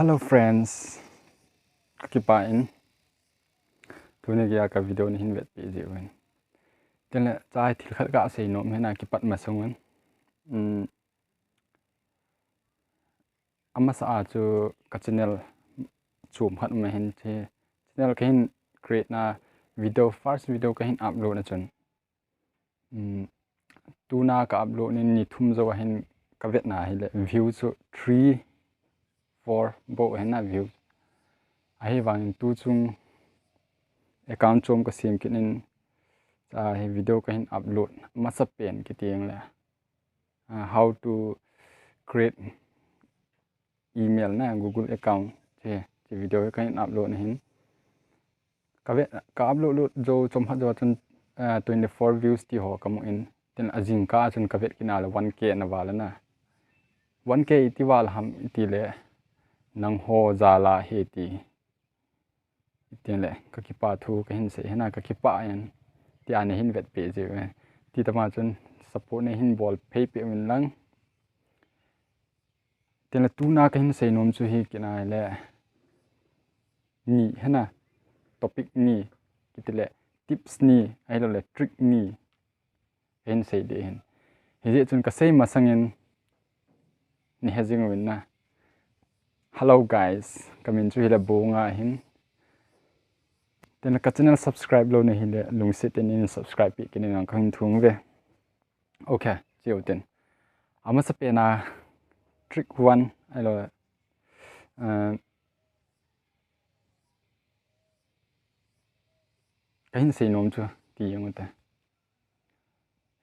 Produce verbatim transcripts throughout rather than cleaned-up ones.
Hello friends, kakipah in tuni geiya ka video nahin vetpeh jeh uvin. Tengle chai thil khat kasei nom ahin, akipat masang un. Amasa a chu ka channel chom khat um ahin, channel kahin create na, video, first video kahin upload na chun, tuna ka upload nin ni thum jou ahin, kavetna hile view chu three, four bou ahin a view. Ahivangin tuchung account chom kasem kit in, chai video kahin upload masapen kiti le how to create email na Google account, che video kahin upload na hin, ka upload lut jou chomkhat jou chun twenty four views ti ho kamu in, tin ajingkah a chun kavet kit na le one K ana val ana. One K iti val ham itile, nangho jal a ahi ti. Tin le kakipah thu kahin sei ahin, kakipah in, tia nahin vetpeh jeh uve. Ti tama chun support nahin bol phei peh uvin lang. Tin le tuna kahin sei nom chu hi kit na le, ni ahin, topic ni, kitile tips ni, ahiloule trick ni kahin sei ding ahin. Hijeh chun kasei masangin nahe jing uvin na. Hello guys, kamin chu hile Bonga ahin. Tin le ka channel subscribe lou nahile lungset in subscribe peh kit in kahin thum uve. Ok, cheu tin. Amasapen a trick one, ahilou, kahin sei nom chu ti jeng ute.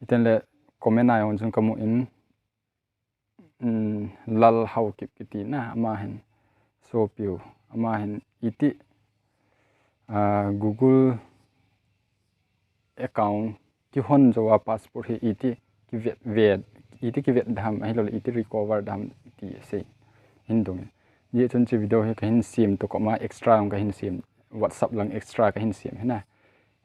Hitengle comment a jong chun kamu in, Lal Haokip kiti na, ama hin sopiu, ama hin iti Google account kihon jou a passport hi iti kivet, iti kivet dam, ahiloule iti recover dam ti asei hin dong in. Hijeh chun hiche video hi kahin sem toh koma extra jong kahin sem, WhatsApp lang extra kahin sem ahin.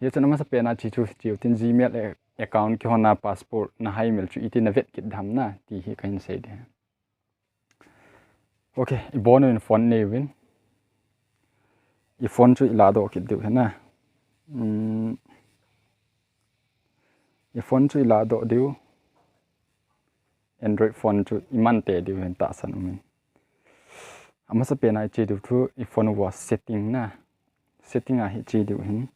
Hijeh chun amasapen a hiche chu hicheu tin, Gmail account kihon a passport nahaimil chu iti navet kit dam na ti hi kahin sei ding. Ok, ibon uvin phone nei uvin. Iphone chu iladoh kit diu ahin. Iphone chu iladoh diu. Android phone chu imante diu ahin, tahsan umin. Amasapen a iche diu chu iphone uva setting na. Setting a hi che diu ahin.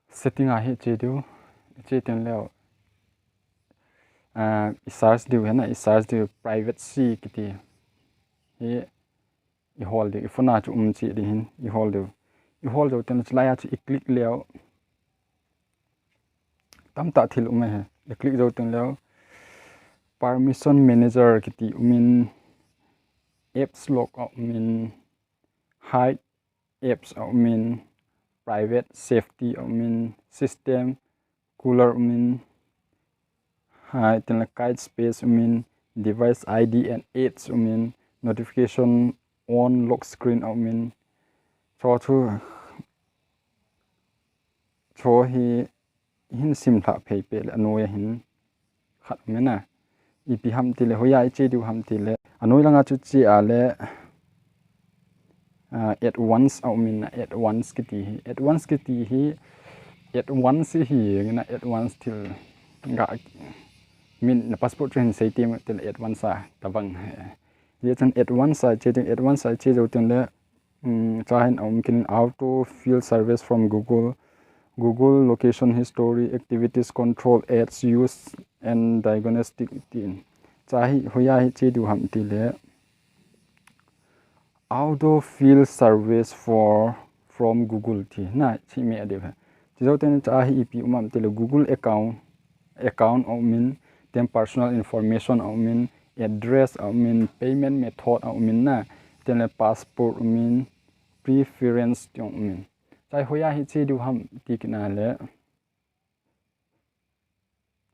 Setting a hi che diu, che tin leu, i search diu ahin, i search diu privacy kiti. Hi ihol diu, iphone a chu um cheh ding ahin, ihol diu. Ihol jou tin chulai a chu iclick leu tamtah thil um ahi. Iclick jou tin leu permission manager kiti umin, apps lock aumin, hide apps aumin, private safety aumin, system cooler umin, hitin le cache space umin, device ID and apps umin, notification on, lock screen aumin. Chu chu, chu hi hin simlhah phei peh le anoi a hin khat um ahi. Ipi ham tile, hoiya iche diu ham tile, anoi langa chu che a le advanced aumin, advanced kiti hi, advanced kiti hi, advanced hi nge na, advanced thil ga min na passport chu hin sei temo tile advanced a tabang. Hijeh chun advanced a che ding, advanced a che jou tin le, cha hin aum kit in, auto fill service from Google, Google location history, activities control, ads use and diagnostic tin. Cha hi hoiya hi che diu ham tile, auto fill service for from Google ti na che me a diu ahi. Che jou tin cha hi ipi um ham tile Google account, account aumin, tin personal information aumin, address aumin, payment method aumin na, tin le passport aumin, preference ti aumin. Cha hi hoiya hi che diu ham ti kit na le,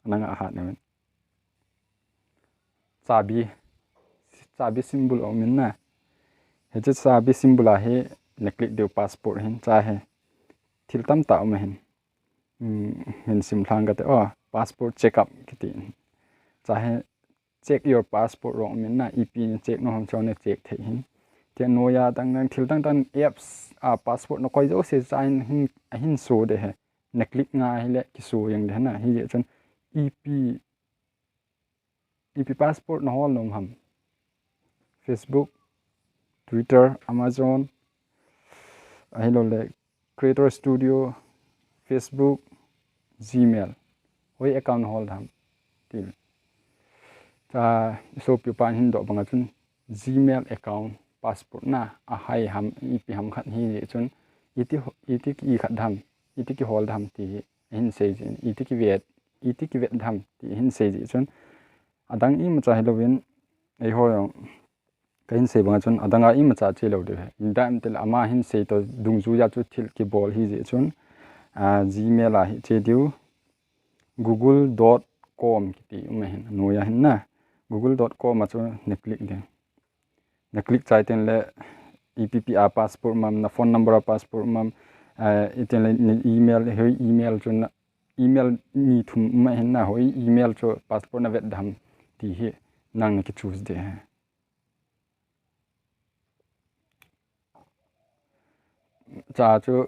nanga ahat na min. Chabi, chabi symbol aumin na. Hiche chabi symbol a hi na click diu passport hin, chahe thil tamtah um ahin. Hmm, hin sim lhang kate, oh, passport checkup kiti. Chahe check your passport jong um in na, ipi na check nom ham chu na check thei hin. Tia noiya dang dang thil dang dang apps a passport na koi jouse chahin hin, ahin show de hi. Na click nga hile kishow jeng de na, hijeh chun ipi, ipi passport na hol nom ham. Facebook, Twitter, Amazon, ahilouleh Creator Studio, Facebook, Gmail. Hoi account hol tham. Til. Cha, sopi pan hin doh banga chun Gmail account passport na ahai ham, ipi ham khat hijeh chun iti, iti ki khat tham, iti kihol tham ti hin sei jin, iti kivet, iti kivet tham ti hin sei jin chun adang imacha hilouvin eiho jong kahin sei banga chun adanga imacha che lou diu ahi. Dam til ama hin sei toh dungjuiya chu thil kibol hijeh chun, ah, Gmail a hi che diu google dot com kiti um ahin, noiya hin na. Google dot com a chu na click ding. Na click chai tengle ipi ipi a passport um am, na phone number a passport um am, ah, itengle na email, hoi email chu na, email ni thum um ahin na, hoi email chu passport na vet dam ti hi nang na ki choose de. Cha chu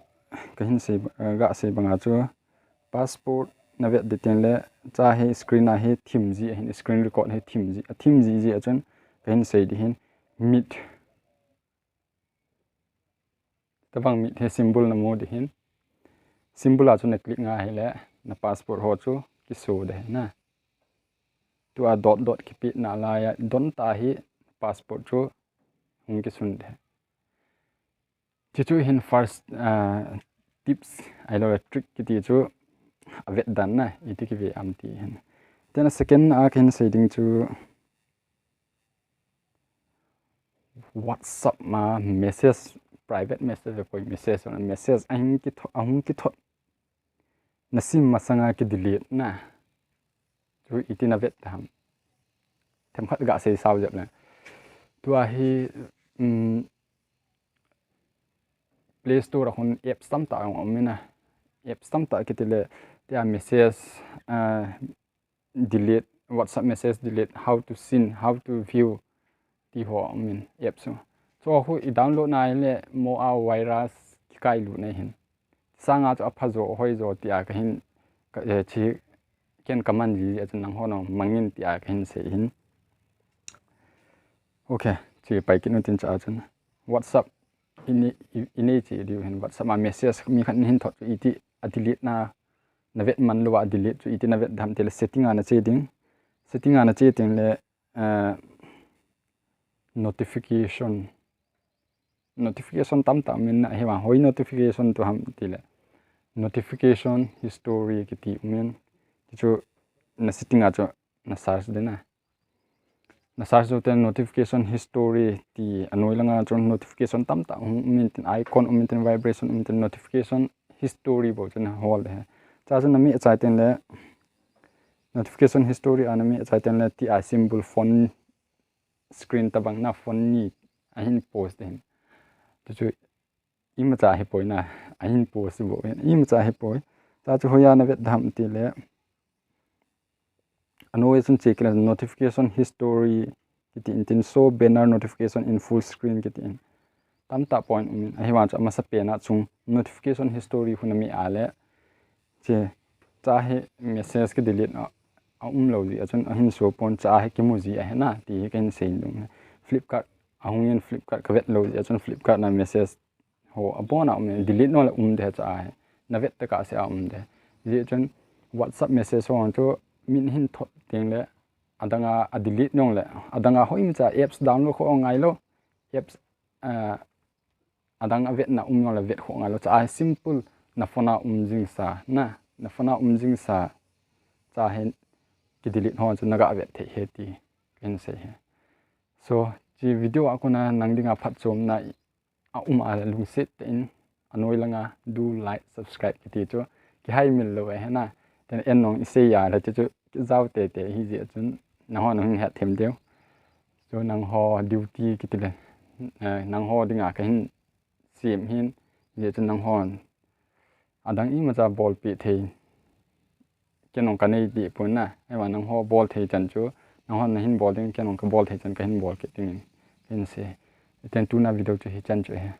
kahin sei, eh, ga sei banga chu passport na vet de tengle cha hi screen a hi thim ji ahin, screen record hi thim ji, athim ji jeh chun kahin sei di hin mit. Tabang mit hi symbol na mu di hin. Symbol a chu na click nga hile na passport ho chu kishow de na. Tua dot dot kipeh na laiya don ta hi passport chu hung kisun de. Chuchu hin first, ah, tips, ahilou le trick kiti chu avet dan na, iti kive am ti hin. Then second a kahin sei ding chu WhatsApp ma message, private message, koi message, message ahung kithot, ahung kithot. Na sim masanga ki delete na. Chu iti na vet ham. Themkhat ga sei sao jep le. Tua hi, um, Play Store a hin apps tamtah um in na. Apps tamtah kiti le, tia message, ah, delete, WhatsApp message delete, how to seen, how to view, ti ho um in apps chu. Chu khu i download na le mo a virus kikai lut na hin. Sanga chu apha jo, hoi jo tia kahin, ka, eh, chi ken kaman ji, a chun nangho nang mangin tia kahin sei hin. Okay, chi pai kit nu tin cha chun. WhatsApp ini, i, ini chi diu hin WhatsApp ma message mi khat hin thot chu iti a delete na, na vet man lou a delete chu iti na vet dam tile setting a na che ding. Setting a na che tengle, eh, notification. Notification tamtah um in na, hivang hoi notification tu ham tile. Notification history kiti um in. Ti chu na setting a chu na search de na. Na search jou teng notification history ti anoi langa chun notification tamtah um in tin, icon um in tin, vibration um in tin, notification history bou chun hol de. Cha chun na mi achai tengle notification history a na mi achai tengle ti a symbol phone screen tabang na phone ni ahin post de hin. Ti chu imacha hi poi na, ahin post bou hin, imacha hi poi. Cha chu hoiya na vet dam tile. Anoi chun che kile notification history kiti in tin, show banner notification in full screen kiti in. Tamtah point um in, ahivang chu amasa pen a chung notification history khu na mi a le. Che, cha hi message ki delete a, a um lou ji a chun ahin show pon, cha hi kimu ji ahi na, ti hi kahin sei ding. Flipkart, ahung in Flipkart ka vet lou ji a chun Flipkart na message ho abon a um, delete nung le um de cha hi. Na vet tah a se a um de. Ji chun WhatsApp message ho chu min hin thot tengle adanga a delete nung le, adanga hoimacha apps download kho ngai lou. Apps, ah, adang a vetna um nung le vet kho ngai lou. Cha a simple na phone a um jing sa, na, na phone a um jing sa. Cha hin ki delete ho chu na ga vet thei hi ti kahin sei hi. So, chi video a kona nang dinga phatchomna a um a le lungset tah in anoi langa do like, subscribe kiti chu kihai mil lou ahi na. Tin en nung i sei a le chu kijao tete hi ji a chun nangho nang hin het them diu. Chu nangho duty kiti le, eh, nangho dinga kahin sem hin, hijeh chun nanghon adang imacha bolpeh thei kei jong kanei deh pon na, ahivang nangho bol thei chan chu, nanghon nahin bol ding, kei jong kabol thei chan kahin bol kit dingin kahin sei. Hiten tuna video chu hichan chu ahi.